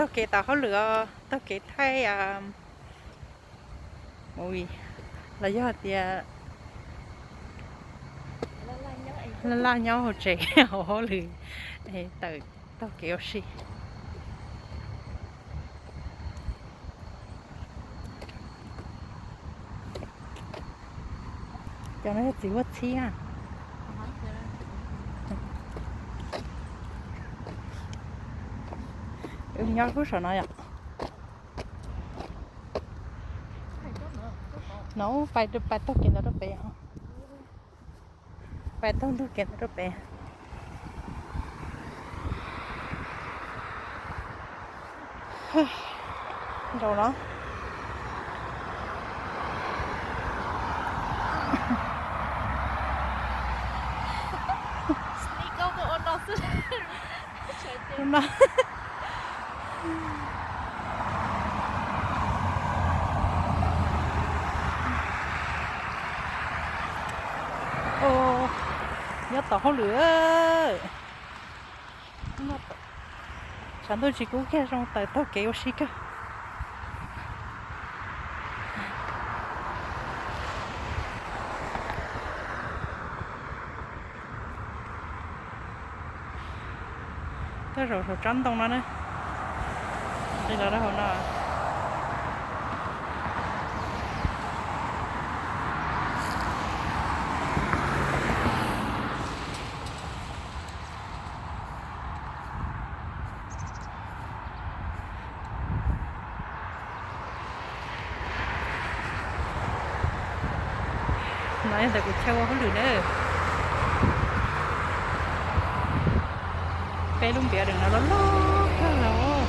Taug kev tawm hauj lwm os, taug kev thaij movie, los yog tias laj laj nyob hauv tsev hauv hauj lwm, tawm taug kev ua si. Cov no yog txiv huab txhib na. Wb nyob lub saum no yom. No pais, pais taug kev ntawd rau pem. Pais taug ntug kev ntawd rau pem. Nraum no. Nyob tom hauj lwm. Tshav ntuj tsis kub kiag zoo tawm taug kev ua si kawg. Tej zaum saum tsob ntoo no ne, nqis los rau hauv no. No yog ntawm kuv chaw ua hauj lwm na. Peb lub npiav rau no loj loj kawg los.